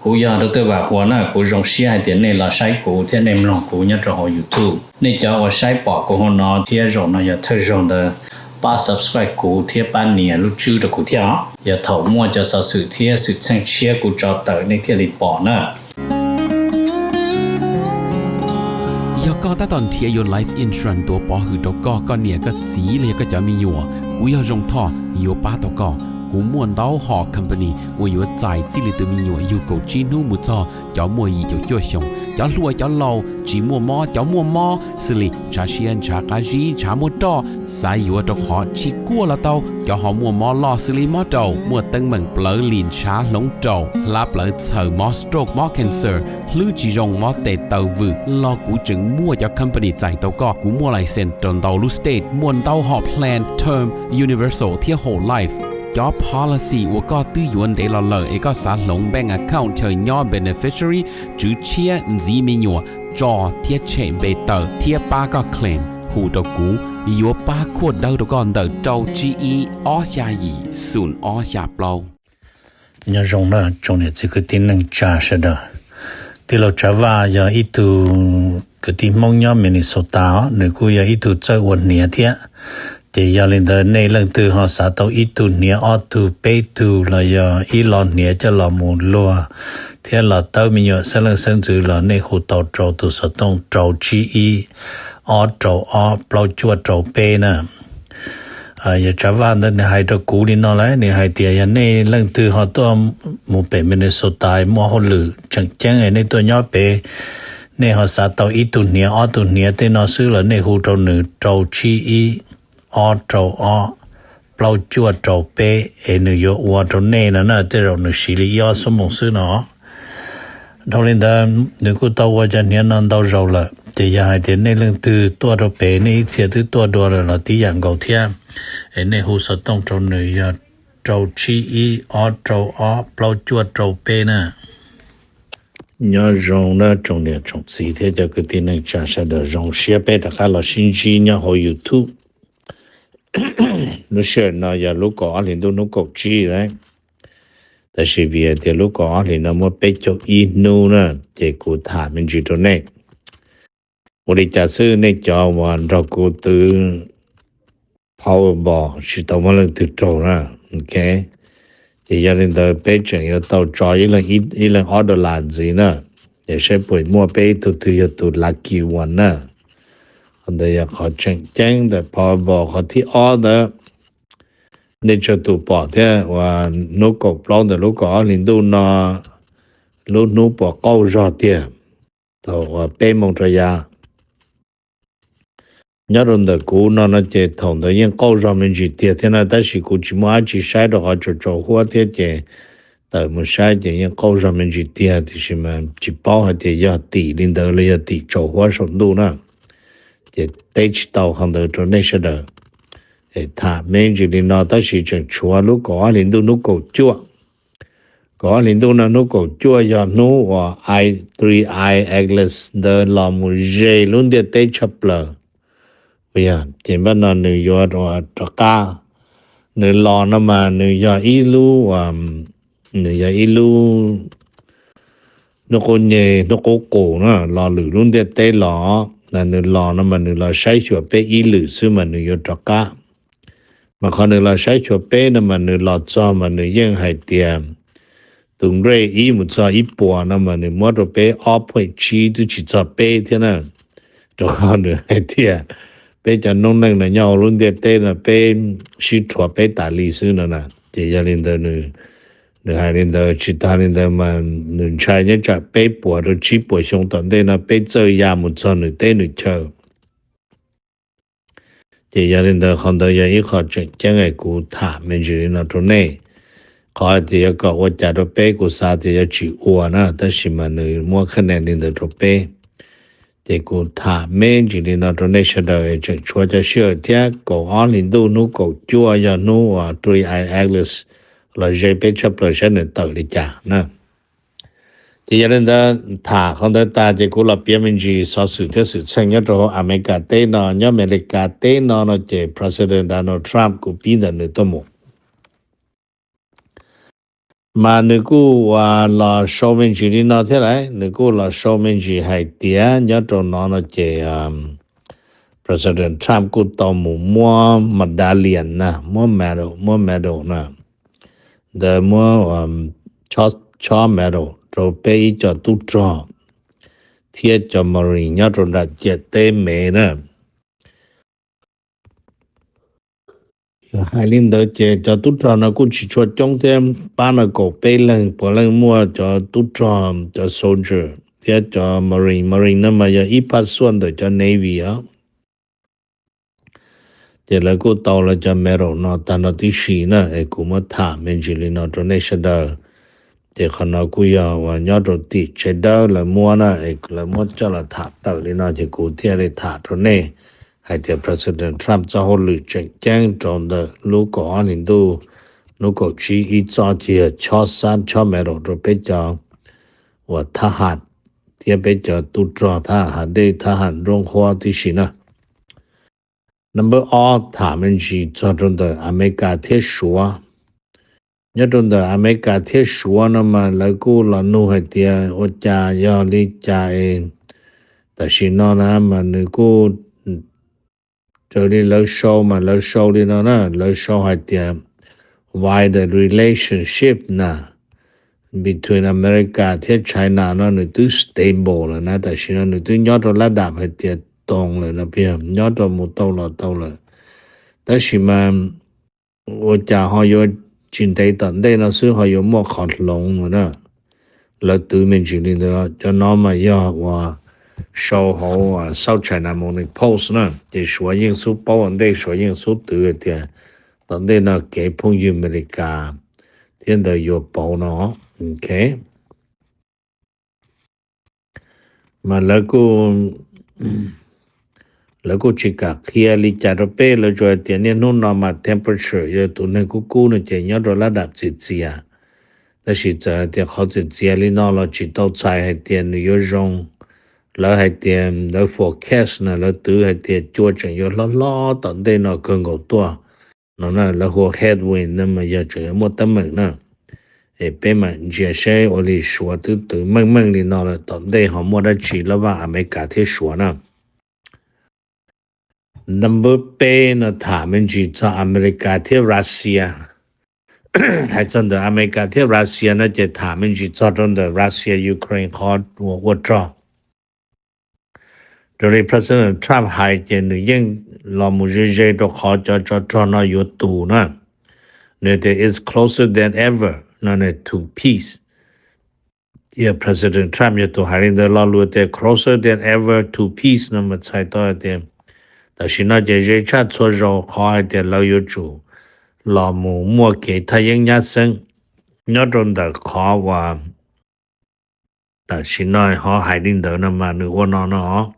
Kuv yog Dr. Vam Huas na, kuv zoo siab hais tias nej los saib kuv thiab nej mloog kuv nyob rau hauv YouTube. Nej cov uas saib pom kuv hauv no thiab zaum no yog thawj zaug ntawd, pab subscribe kuv thiab pab nias lub tswb rau kuv thiab os. Yog thaum muaj cov xov xwm thiab xwm txheej tshiab kuv tso tawm nej thiaj li pom na. Yog koj tab tom nrhiav yuav life insurance tuav pov hwm rau koj, koj niam koj txiv los yog koj cov me nyuam, kuv yog Zoo Thoj yuav pab tau koj. Kuv muaj ntau hom company uas yuav txais txij li tus me nyuam yug kaum tsib hnub mus txog cov muaj yim caum cuaj xyoos, cov hluas cov laus, tsis muaj mob cov muaj mob, xws li ntshav siab ntshav qab zib ntshav muaj roj, xav yuav rau qhov tsis kuaj los tau, cov ho muaj mob loj xws li mob raum, muaj teeb meem plawv lim ntshav hloov raum, hlab plawv txhaws, mob stroke mob cancer, hlwb tsis zoo mob tes taw vwm los kuv tseem muaj cov company txais tau koj. Kuv muaj license rau ntau lub state, muaj ntau hom plan term, universal thiab whole life. Cov policy uas koj twb yuav ntev los lawm es koj xav hloov bank account chaw nyob beneficiary, tswv tshiab, ntxiv me nyuam, tso thiab tshem npe tawm thiab pab koj claim, hu rau kuv, yuav pab khuaj dawb rau koj ntawm rau tsib ib ob xya yim xoom ob xya plaub. Nyob zoo na tsoom niam txiv kwv tij neej tsa sawv daws. Tij laug Tsav Vaj yog ib tug kwv tij Hmoob nyob Minnesota os, nws kuj yog ib tug txawj ua hniav thiab. Ces yog li ntawd nej leej twg ho xav tau ib tug hniav ob tug peb tug los yog ib lo hniav coj los mus luag thiab los tawb me nyuam xeeb leej xeeb ntxwv los nej hu tau rau tus xov tooj rau tsib ib ob rau ob plaub cuaj rau peb na. Yog Tsav Vaj ntawd nws hais rau kuv li no lawm, nws hais tias yog nej leej twg ho tuaj mus pem Minnesota muaj hauj lwm tseem ceeb nej tuaj nyob pem, nej ho xav tau ib tug hniav ob tug hniav tej no xwb los nej hu rau nws rau tsib ib ob rau ob plaub cuaj rau peb es nws yuav ua rau nej no na, tej zaum nws siv li ib ob xuab moos xwb no. Dhau li ntawd nws kuj tau ua cov hniav no ntau zaus lawm, ces yog hais tias nej leej twg tuaj rau pem nej ib txhia twb tuaj dua lawm los tib yam nkaus thiab, es nej hu xov tooj rau nws yog rau tsib ib ob rau ob plaub cuaj rau peb na. Nyob zoo na tsoom niam tsoom txiv thiab cov kwv tij neej tsa sawv daws, zoo siab peb rov qab los sib ntsib nyob hauv YouTube. Lub sij hawm no yog lub kaum ob hlis ntuj hnub kaum tsib lawm, tab sis vim hais tias lub kaum ob hlis no muaj peb caug ib hnub na, ces kuv tham me ntsis rau nej. Ua li cas xwb nej cov uas nrog kuv twv Powerball tsis tau muaj leej twg raug na. Ces yog li ntawd peb tseem yuav tau tso ib leeg ob dollar ntxiv na, es saib puas muaj peb ib tug twg yog tus lucky one na. Qhov ntawd yog qhov tseem ceeb ntawm Powerball qhov thib ob ntawd. Nej tsawg tus pom thiab uas hnub kaum plaub ntawm lub kaum ob hlis ntuj no, lub hnub puas qaug zog tiag? Thaum uas peb moos rau yav nyob rau ntawm kuv no no ces thaum ntawd yeej qaug zog me ntsis tiag thiab na, tab sis kuv tsis muaj dab tsi saib rau qhov tsaus tsaus huab thiab ces tawm mus saib ces yeej qaug zog me ntsis tiag, tiam sis mas tsis paub hais tias yog tim li ntawd los yog tim tsaus huab saum ntuj na. Ces teb tsis tau qhov ntawd rau nej sawv daws. Tham me ntsis li no tab sis tseem tshuav lub kaum ob hlis ntuj hnub kaum cuaj. Kaum ob hlis ntuj no hnub kaum cuaj yog hnub uas Three Eye Atlas ntawd los mus ze lub ntiaj teb tshaj plaws. Ces npaj no nws yuav rov qab, nws los no mas nws yog ib lub, nws yog ib lub hnub qub nyeg hnub qub qus na, los lwm lub ntiaj teb los, nws los no mas nws los saib xyuas peb ib lwm xwb mas nws yuav rov qab. Mas qhov nws los saib xyuas peb no mas nws los txog mas nws yeej hais tias tus nqej ib mus txog ib puas no mas nws muab rau peb ob phuj tsib twb tsis txog peb thiab na. Rau qhov nws hais tias peb cov noob neej no nyob hauv lub ntiaj teb no peb sib rhuav peb tas li xwb no na. Ces yog li ntawd nws hais li ntawd, tsis tas li ntawd mas nws ntshai nyob tsam peb puas rau tsib puas xyoo tom ntej no peb txawj ya mus txog nws teb nws chaw. Ces yog li ntawd qhov ntawd yog ib qho tseem ceeb es kuv tham me ntsis li no rau nej. Qhov hais tias yuav kom ua cas rau peb kuv xav tias yuav tsis ua na, tab sis mas nws muab khab nees li ntawd rau peb. Ces kuv tham me ntsis li no rau nej sawv daws es tseem tshuav cov sij hawm thiab, kaum ob hlis ntuj hnub kaum cuaj yog hnub uas Three Eye Atlas los ze peb tshaj plaws saib nws tawm li cas na. Ces yog li ntawd tham qhov ntawd tas ces kuv los piav me ntsis xov xwm thiab xwm txheej nyob rau hauv Amelikas teb no. Nyob Amelikas teb no no ces President Donald Trump kuv pib ntawm nws tuaj mus. Mas nws kuj uas los show me ntsis li no thiab lauj, nws kuj los show me ntsis hais tias nyob rau no no ces President Trump kuj tau mus muab medallion na, muab medal, muab medal na, ntawd muab chob medal rau peb ib co tub rog thiab cov Marine nyob rau nram ciam teb Mev na. Yog hais li ntawd ces cov tub rog no kuj tsis tshua coob thiab, pab no kaum peb leeg puav leej muaj cov tub rog, cov soldier thiab cov Marine. Marine no mas yog ib phaj xuaj ntawm cov Navy os. Ces lawv kuj tau lawv cov medal no tag nrho tib si na, es kuv muab tham me ntsis li no rau nej sawv daws. Ces qhov no kuj yog uas nyob rau tim tsev dawb lawv muab na, es lawv muab coj los tham tawm li no ces kuv thiaj li tham rau nej hais tias President Trump txoj hauj lwm tseem ceeb rau ntawm lub kaum ob hlis ntuj, lub kaum tsib ib txoj ces yog chob xab chob medal rau peb cov uas thab ham thiab peb cov tub rog thab ham hav dej thab ham nroob huab tib si na. Number ob, tham me ntsis txog rau ntawm Amelikas thiab Suav. Nyob rau ntawm Amelikas thiab Suav no mas lawv kuj los nug hais tias ua cas yog li cas es tam sim no na mas nws kuj raws li lawv sau mas lawv sau li no na, lawv sau hais tias why the relationship na between America thiab China no nws twb stable lawm na, tam sim no nws twb nyob rau lab dam hais tias toos lawm no, nyob rau mus tau los tau lawm. Tab sis mas ua cas ho yuav tsis ntev tom ntej no xwb ho yuav muaj qhov hloov no na. Lawv twv me ntsis li ntawd, cov no mas yog uas sau hauv South China Morning Post na, ces Suav yeej xub paub ua ntej, Suav yeej xub twv hais tias tom ntej no kev phooj ywg Amelikas thiab ntawd yuav pauv no. Ok. Mas lawv kuj, lawv kuj tsis kam qhia li cas rau peb, lawv tsuas hais tias niaj hnub no mas temperature yog tus neeg kub kub no ces nyob rau lab dam txias txias. Tab sis txawm hais tias qhov txias txias li no los tsis tau txhais hais tias nws yuav zoo. Lawv hais tias lawv forecast na, lawv twv hais tias cua tseem yuav hlob hlob tom ntej no kawg nkaus tuaj no na, lawv hu ua headwind no mas yog tseem yuav muaj teeb meem na. Es peb mam ntsia seb ua li Suav twb twv meej meej li no lawm tom ntej ho muaj dab tsi lab vaj Amelikas thiab Suav na. Number peb no tham me ntsis txog Amelikas thiab Russia. Hais txog ntawm Amelikas thiab Russia no ces tham me ntsis txog rau ntawm Russia Ukraine qhov uas ua rog. Raws li President Trump hais ces nws yeej los mus ze ze rau qhov cov tsov rog no yuav tus na. Nws tias it's closer than ever no to peace. Yog President Trump yog tus hais li ntawd, lo lus tias closer than ever to peace no mas txhais tau tias tam sim no ces ze tshaj txhua zaus qhov hais tias lawv yuav tsum los mus muaj kev thaj yeeb nyab xeeb nyob rau ntawm qhov uas tam sim no ho hais li ntawd no mas nws ua no no.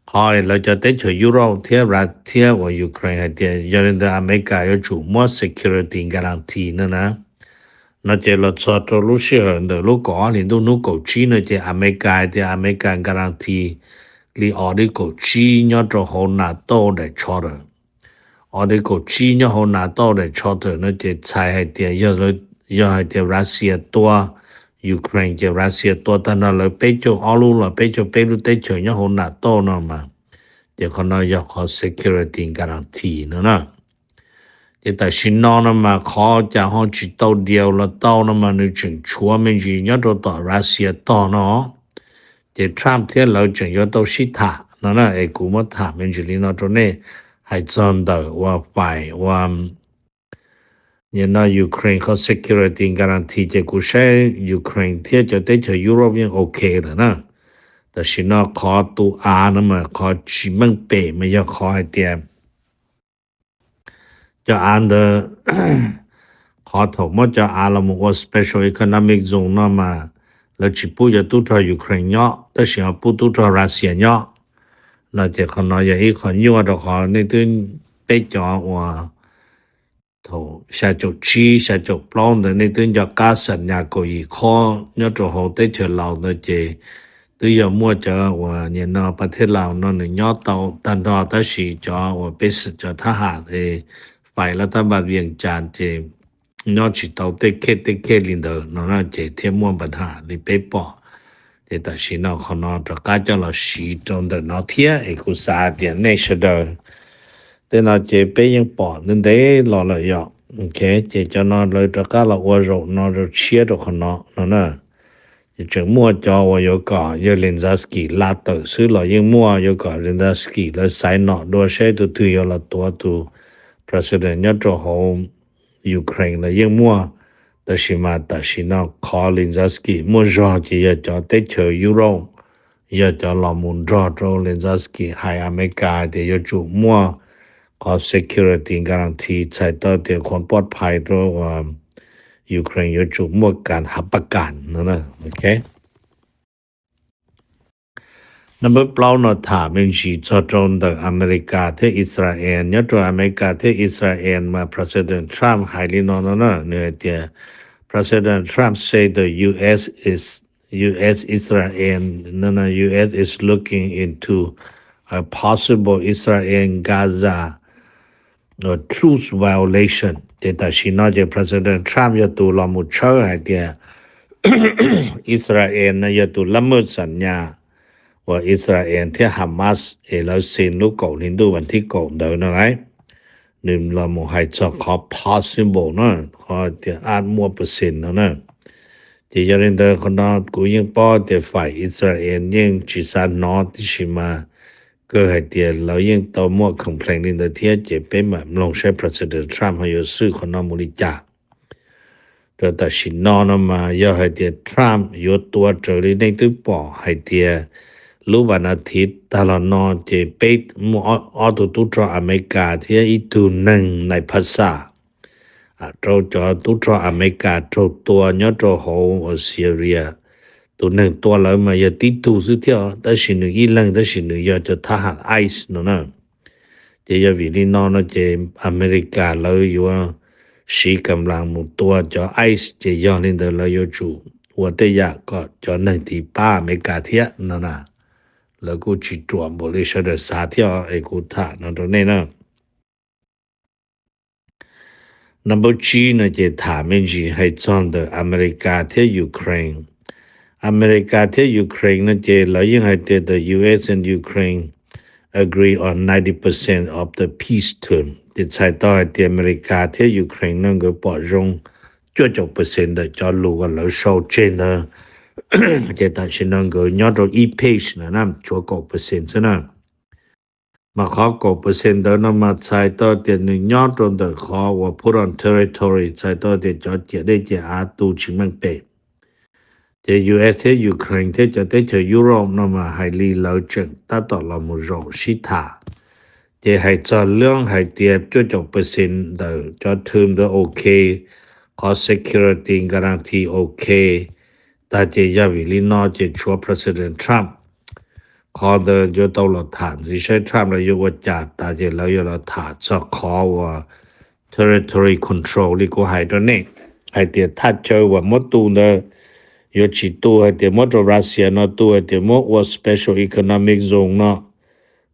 Qhov lawv cov teb chaws Europe thiab Russia thiab uas Ukraine hais tias yog li ntawd Amelikas yuav tsum muab security guarantee no na. No ces los txog rau lub sij hawm ntawm lub kaum ob hlis ntuj hnub kaum tsib no ces Amelikas hais tias Amelikas guarantee li ob dib kaum tsib nyob rau hauv NATO daim tsho tawm. Ob dib kaum tsib nyob hauv NATO daim tsho tawm no ces txhais hais tias yog hais tias Russia tua Ukraine ces Russia tua tag nrho lawv peb caug ob lub los peb caug peb lub teb chaws nyob hauv NATO no mas, ces qhov no yog qhov security guarantee no na. Ces tam sim no no mas qhov cas ho tsis tau deal los tau no mas nws tseem tshuav me ntsis nyob rau tom Russia tog no. Ces Trump thiab lawv tseem yuav tau sib tham no na, es kuv muab tham me ntsis li no rau nej hais txog ntawm uas fais uas nim no Ukraine qhov security guarantee ces kuv saib Ukraine thiab cov teb chaws Europe yeej ok lawm na. Tam sim no qhov tus av no mas qhov tsis meej pem mas yog qhov hais tias cov av ntawd, qhov thaum muab cov av los mus ua special economic zone no mas lawv tsis pub cov tub rog Ukraine nyob tab sis ho pub tub rog Russia nyob. No ces qhov no yog ib qho nyuaj rau qhov nej twb, peb cov uas thaum xya caum tsib xya caum plaub ntawd nej twb nco qab xam nyas kaum yim qhob nyob rau hauv teb chaws Laus ntawd ces twb yog muaj cov uas nim no pas thej Laus no nws nyob tau tag nrho tab sis cov uas peb cov thab ham fais lab tab npas Vias Cas ces nyob tsis tau tej khej tej khej li ntawd no na, ces thiaj muaj npa nham li peb pom. Ces tam sim no qhov no rov qab coj los siv rau ntawm no thiab, es kuv xav tias nej sawv daws, tej no ces peb yeej pom ntev ntev los lawm yom. Ok, ces cov no lawv rov qab los ua zaum no zaum tshiab rau qhov no no na. Ces tseem muaj cov uas yuav kom yawg Zelensky la tawm xwb los yeej muaj, yuav kom Zelensky lawv xaiv nom dua saib tus twg yuav los tuav tus president nyob rau hauv Ukraine los yeej muaj. Tab sis mas tam sim no qhov Zelensky muaj zog ces yog cov teb chaws Europe, yog cov los mus nrog rau Zelensky hais Amelikas tias yuav tsum muaj qhov security guarantee, txhais tau tias qhov pov phais rau Ukraine yuav tsum muaj kas hav pas kas no na. Ok. Number plaub no tham me ntsis txog rau ntawm Amelikas thiab Israel. Nyob rau Amelikas thiab Israel mas President Trump hais li no no na, nws hais tias, President Trump say the U S is U S Israel no, U S is looking into a possible Israel Gaza truce violation. Ces tam sim no ces President Trump yog tus los mus tshawb hais tias Israel no yog tus lab maj xam nyas uas Israel thiab Hamas es lawv xeem lub kaum hli ntuj vas thib kaum ntawd no lauj. Nws los mus hais txog qhov possible na, qhov tias ab muaj percent no na. Ces yog li ntawd qhov no kuv yeej paub tias faim Israel yeej tsis xav hnov, tiam sis mas kawg hais tias lawv yeej tau muaj complain li ntawd thiab, ces peb mam mloog saib President Trump ho yuav xwb qhov no mus li cas. Rau tam sim no no mas yog hais tias Trump yuav tua raws li nej twb pom hais tias lub vas nas thiv tag los no ces peb muaj ob tug tub rog Amelikas thiab ib tug neeg nais phas xas rau cov tub rog Amelikas raug tua nyob rau hauv Syria. Tus neeg tua lawv mas yog tib tug xwb thiab, tab sis nws ib leeg, tab sis nws yog cov thab ham ICE no na. Ces yog vim li no no ces Amelikas lawv yuav siv kam las mus tua cov ICE, ces yog li ntawd lawv yuav tsum ua tej yam kom cov neeg tid pab Amelikas thiab no na. Lawv kuj tsis ruam npaum li sawv daws xav thiab es kuv tham no rau nej na. Number tsib no ces tham me ntsis hais txog ntawm Amelikas thiab Ukraine. Amelikas thiab Ukraine no ces lawv yeej hais tias the U S and Ukraine agree on ninety percent of the peace term. Ces txhais tau hais tias Amelikas thiab Ukraine no nkawd pom zoo cuaj caum percent ntawm cov lus uas lawv sau tseg ntawd. Ces tam sim no nkawd nyob rau ib page na, tshuav kaum percent xwb na. Mas qhov kaum percent ntawd no mas txhais tau tias nws nyob rau ntawm qhov uas put on territory, txhais tau tias cov ciam dej ciam av tu tsis meej pem. Ces U S thiab Ukraine thiab cov teb chaws Europe no mas hais li lawv tseem tab tom los mus zaum sib tham. Ces hais txog lub hais tias cuaj caum percent ntawm cov term ntawd ok, qhov security guarantee ok, tag ces yog vim li no ces tshuav President Trump. Qhov ntawd yuav tau los tham ntxiv saib Trump lawv yuav ua cas, tas ces lawv yuav los tham txog qhov uas territory control li kuv hais rau nej, hais tias thaj chaw uas muab tu ntawd yuav tsis tu hais tias muab rau Russia no, tu hais tias muab ua special economic zone no.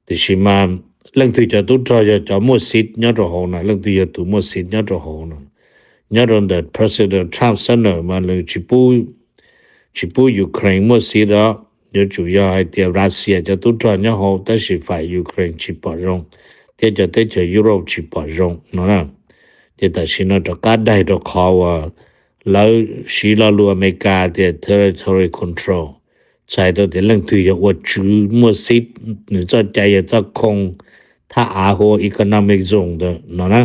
Tiam sis mas leej twg cov tub rog yog cov muaj seat nyob rau hauv no, leej twg yog tus muaj seat nyob rau hauv no. Nyob rau ntawm President Trump xab nawm mas nws tsis pub, tsis pub Ukraine muaj seat os, yuav tsum yog hais tias Russia cov tub rog nyob hauv, tab sis faim Ukraine tsis pom zoo thiab cov teb chaws Europe tsis pom zoo no na. Ces tam sim no rov qab daig rau qhov uas lawv siv lo lus Amelikas tias territory control, txhais tau tias leej twg yog ua tswv muaj seat, nws txoj cai yog txoj khoo thaj av hu ua economic zone ntawd no na.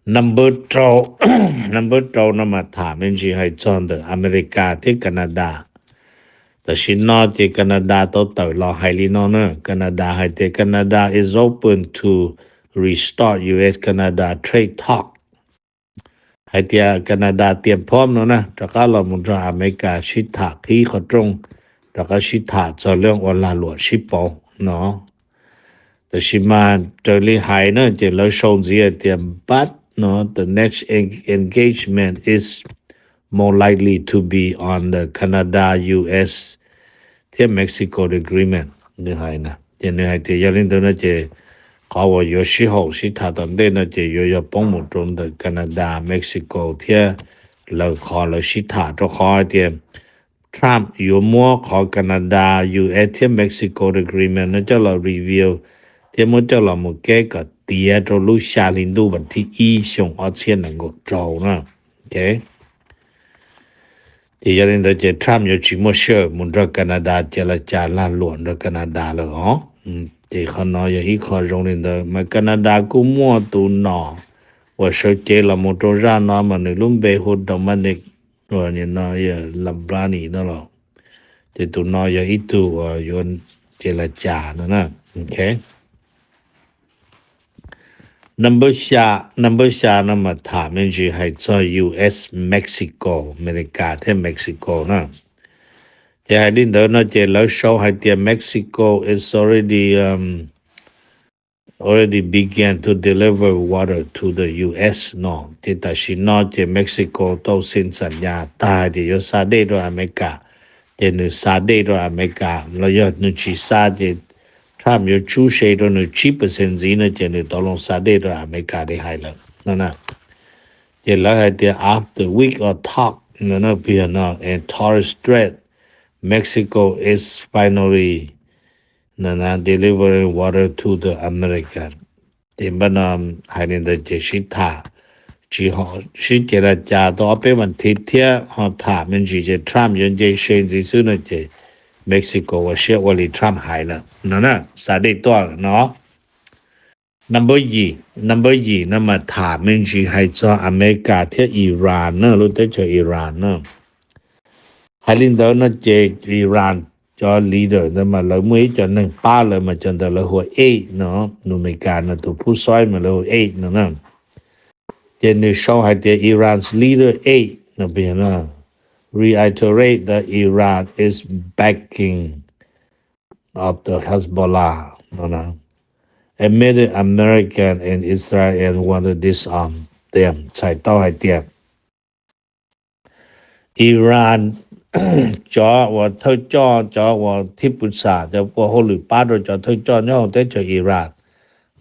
Number rau, number rau no mas tham me ntsis hais txog ntawm Amelikas thiab Canada. Tam sim no ces Canada tau tawm los hais li no na, Canada hais tias Canada is open to restart U S Canada trade talk. Hais tias Canada tiam phom no na rov qab los mus nrog Amelikas sib tham qhib qhov rooj, rov qab sib tham txog lub ua lag luam sib pauv no. Tab sis mas raws li hais na ces lawv sau ntxiv hais tias but no the next engagement is more likely to be on the Canada U S thiab Mexico agreement, nws hais na. Ces nws hais tias yog li ntawd no ces qhov uas yuav sib haum sib tham tom ntej no ces yuav yog poob mus rau ntawm Canada, Mexico thiab lawv qhov lawv sib tham, rau qhov hais tias Trump yuav muab qhov Canada, U S thiab Mexico agreement no coj los review thiab muab coj los mus keb kom tiav rau lub xya hli ntuj vas thib ib xyoo ob txhiab nees nkaum rau na. Ces yog li ntawd ces Trump yuav tsis muaj sij hawm mus nrog Canada cia la cas lag luam nrog Canada lawm os. Ces qhov no yog ib qho zoo li ntawd, mas Canada kuj muaj tus nom uas sawv cev los mus rau zaj no mas nws lub npe hu Dominic, uas nim no Lambrani no los, ces tus no yog ib tug uas yuav cia la cas no na. Number xya, number xya no mas tham me ntsis hais txog U S Mexico, America thiab Mexico na. Ces hais li ntawd no ces lawv sau hais tias Mexico is already, um, already began to deliver water to the U S no. Ces tam sim no ces Mexico tau xees xam nyas tag hais tias yuav xa dej rau America, ces nws xa dej rau America, los yog nws tsis xa ces Trump yuav tsub se rau nws tsib percent ntxiv no ces nws tau loo xa dej rau America li hais lawm no na. Ces lawv hais tias after week of talk no no pia no and Torres Strait, Mexico is finally no na delivering water to the American. Ces npaj no hais li ntawd ces sib tham, tsis ho sib ces la cas tau ob peb vas thiv thiab ho tham me ntsis ces Trump yuav nce se ntxiv xwb no ces Mexico ua siab ua li Trump hais lawm no na, xa dej tuaj no. Number yim, number yim no mas tham me ntsis hais txog America thiab Iran na, lub teb chaws Iran na. Hais li ntawd no ces Iran cov leader ntawd mas lawv muaj ib co neeg pab lawv mas cov ntawd lawv hu ua eight no, nus Amelikas no tus phub xoib mas lawv hu eight no na. Ces nws sau hais tias Iran's leader eight no, reiterate that Iran is backing of the Hezbollah no, admitted American and Israel want to disarm them, txhais tau hais tias Iran cov uas thawj coj, cov uas thib pwv xam, cov ua hauj lwm pab rau cov thawj coj nyob hauv teb chaws Iran,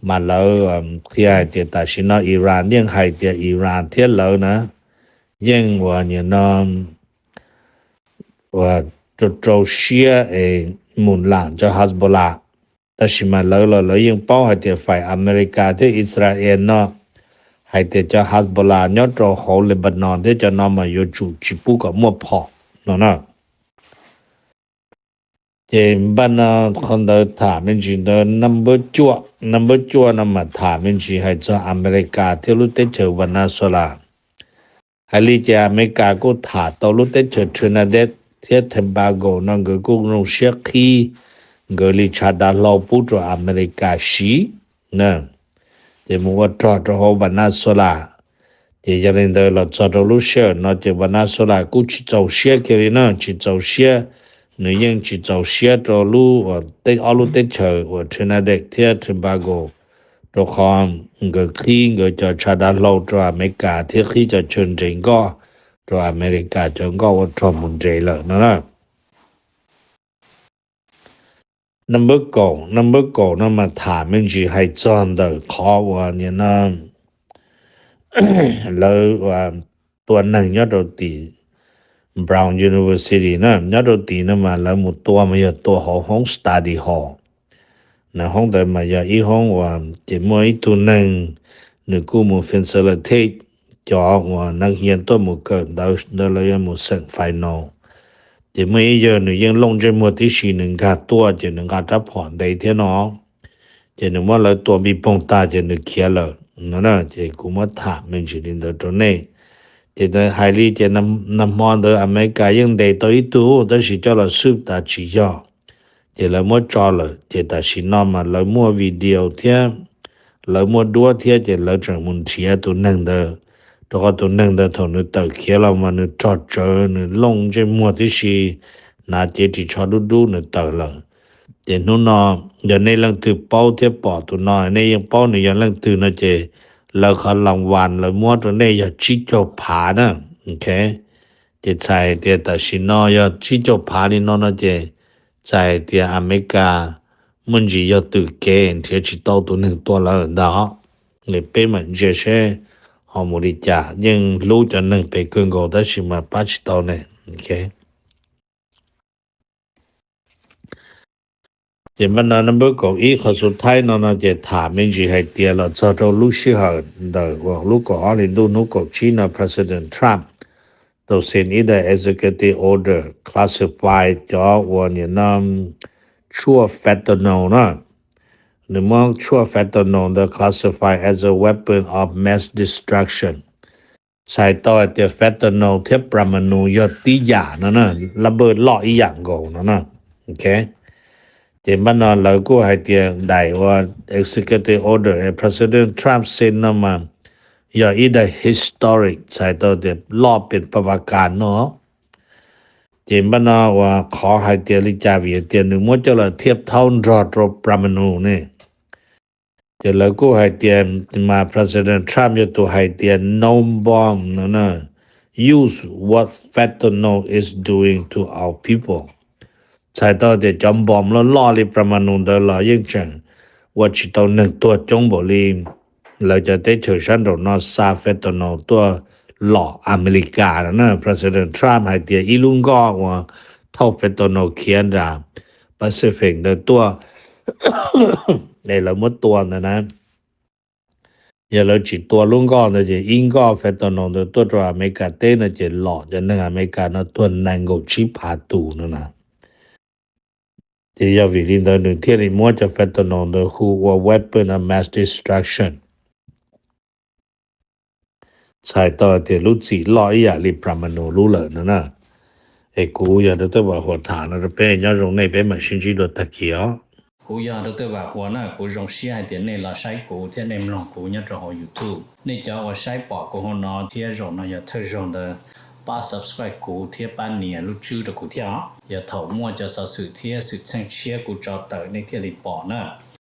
mas lawv qhia hais tias tam sim no Iran yeej hais tias Iran thiab lawv na yeej uas nim no uas rau rau siab es mus lam cov Hezbollah. Tab sis mas lawv los lawv yeej paub hais tias fais America thiab Israel no hais tias cov Hezbollah nyob rau hauv Lebanon thiab cov no mas yuav tsum tsis pub kom muaj phom no na. Ces npaj no qhov ntawd tham me ntsis ntawd. Number cuaj, number cuaj no mas tham me ntsis hais txog America thiab lub teb chaws Venezuela. Hais li ces America kuj tham tau lub teb chaws Trinidad thiab Tobago no nkawd kuj zoo siab qhib nkawd li tshav dav hlau pub rau America siv na, ces mus ua rog rau hauv Venezuela. Ces yog li ntawd los txog rau lub sij hawm no ces Venezuela kuj tsis txaus siab kiag li na, tsis txaus siab. Nws yeej tsis txaus siab rau lub, ob lub teb chaws uas Trinidad thiab Tobago, rau qhov nkawd qhib nkawd cov tshav dav hlau rau America thiab qhib cov chaw nres nkoj rau America cov nkoj ua rog mus nres lawm no na. Number kaum, number kaum no mas tham me ntsis hais txog ntawm qhov uas nim no lawv tua neeg nyob rau tim Brown University na, nyob rau tim no mas lawv mus tua mas yog tua hauv hoob study hall. Nws hoob ntawd mas yog ib hoob uas ces muaj ib tug neeg nws kuj mus facilitate cov uas neeg hias tuaj mus kawm ntawv ntawd lawv yuav mus xeem final. Ces muaj ib yawg nws yeej looj ntsej muag tib si, nws nkag tuaj ces nws nqa rab phom ntev thiab no, ces nws muab lawv tua npij poog tag ces nws khiav lawm no na. Ces kuv muab tham me ntsis li ntawd rau nej. Ces hais li ces nag hmo ntawd America yeej ntes tau ib tug tab sis coj los xwb tas tsis yog, ces lawv muab tso lawm. Ces tam sim no mas lawv muaj video thiab lawv muaj duab thiab ces lawv tseem mus nrhiav tus neeg ntawd, rau qhov tus neeg ntawd thaum nws tawm khiav los mas nws rog tsawv, nws looj ntsej muag tib si, hnav cev ris tsho dub dub nws tawm lawm. Ces hnub no yog nej leej twg paub thiab pom tus no, nej yeej paub nws yog leej twg no ces lawv qhov lam vas lawv muab rau nej yog tsib caug phav na. Ces txhais tias tam sim no yog tsib caug phav li no no ces txhais tias America muaj ntsis yog twm kev nrhiav tsis tau tus neeg tua lawm ntag. Peb mam ntsia seb ho mus li cas, yeej hlub cov neeg pem kawg nkaus tab sis mas pab tsis tau ne. Ces npaj no nab npawb kaum ib qhov xub thaib no no ces tham me ntsis hais tias los txog rau lub sij hawm ntawm uas lub kaum ob hli ntuj hnub kaum tsib no President Trump tau xeem ib daim executive order classify cov uas nim no tshuaj fentanyl na. Nws muab tshuaj fentanyl ntawd classify as a weapon of mass destruction. Txhais tau hais tias fentanyl thiab pramanu yog tib yam no na, lab npawj loj ib yam nkaus no na. Ces npaj no lawv kuj hais tias daim uas executive order es President Trump xeem no mas yog ib daim historic, txhais tau tias loj pes pab vas kas no. Ces npaj no uas qhov hais tias li cas vim tias nws muab coj los thiaj thaub nrog rau pramanu ne. Ces lawv kuj hais tias mas President Trump yog tus hais tias no bomb no na, use what fentanyl is doing to our people. Txhais tau tias cov npom loj loj li pramanu ntawd los yeej tseem ua tsis tau neeg tuag coob npaum li lawv cov teb chaws sab nraum no xa fentanyl tuaj los Amelikas no na. President Trump hais tias ib lub nkoj uas thauj fentanyl khiav nram Pacific ntawd tuaj es lawv muab tua ntawd na, yog lawv tsis tua lub nkoj ntawd ces ib nkoj fentanyl ntawd tuaj rau Amelikas teb no ces lom cov neeg Amelikas no tuag nees nkaum tsib phav tus no na. Ces yog vim li ntawd nws thiaj li muab cov fentanyl ntawd hu ua weapon of mass destruction, txhais tau tias lub txim loj ib yam li pramanu lub lawm no na. Es kuv yog Doctor Vam Huas tham no rau peb, nyob zoo nej, peb mam sib ntsib dua tag kis os. Kuv yog Doctor Vam Huas na, kuv zoo siab hais tias nej los saib kuv thiab nej mloog kuv nyob rau hauv YouTube. Nej cov uas saib pom kuv hauv no thiab zaum no yog thawj zaug ntawd, pab subscribe kuv thiab pab nias lub tswb rau kuv thiab os. Yog thaum muaj cov xov xwm thiab xwm txheej tshiab kuv tso tawm nej thiaj li pom na.